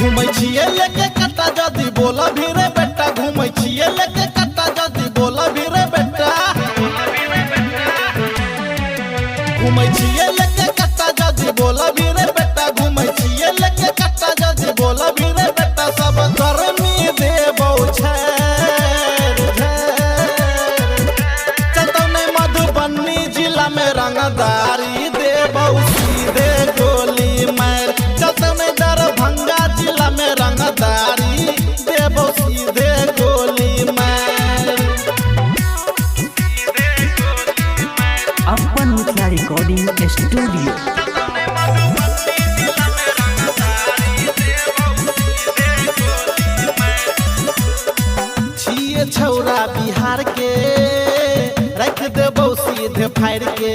घूमै छियै लेके कट्टा जदी बोला भी रे बेटा, घूमै छियै लेके कट्टा जदी बोला भी रे बेटा, घूमै छियै लेके कट्टा जदी बोला भी रे बेटा, घूमै छियै लेके कट्टा जदी बोला भी रे बेटा। सब गर्मी देबौ छेर छेर, चलतौ नै मधुबनी जिला में रंगदारी देबौ सीधे गोली मार, चलतौ नै दरभंगा जिला में रंगदारी देबौ सीधे गोली मार। अपन मिथिला रिकॉर्डिंग स्टूडियो। छिए छौरा बिहार के, रख देबौ सीधे फाड़ के,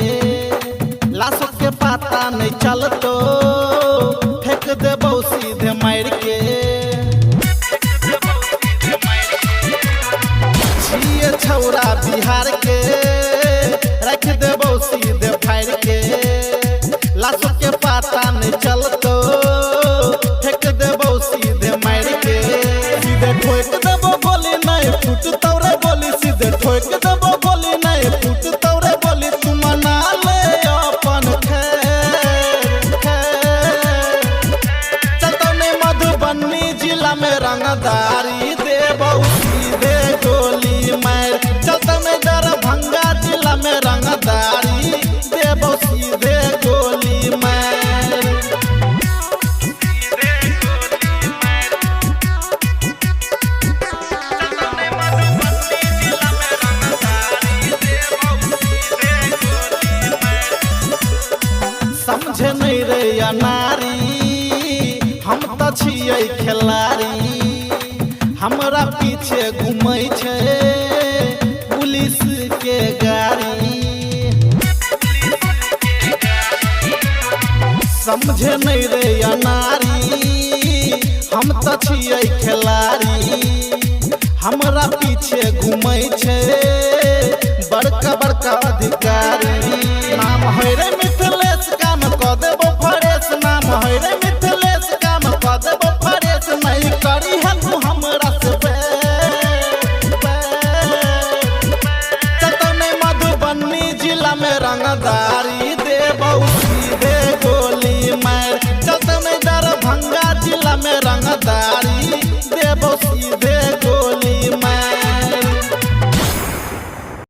लाशो के पता नहीं चलतो, फेंक देबौ सीधे मार के। छिए छौरा बिहार के, रख देबौ सीधे फाड़ के, लाशो के पता नहीं चलतो, फेंक देबौ सीधे मार के। सीधे ठोक देबौ गोली नहीं फूटतौ रे गोली, सीधे ठोक देबौ गोली नहीं फूटतौ रे गोली। तू मना ले अपन खैर खैर, चलतौ नै मधुबनी जिला में रंगदारी देबौ सीधे गोली मार, चलतौ नै दरभंगा जिला में रंगदारी देबौ सीधे गोली मार। समझे नहीं रे अनारी, हम तऽ छियै खेलाड़ी, हमरा पीछे घूमै छै पुलिस के गाड़ी। समझे नहीं रे अनारी, हम तऽ छियै खेलाड़ी, हमरा पीछे घूमै छै बड़का बड़का अधिकारी। नाम है रे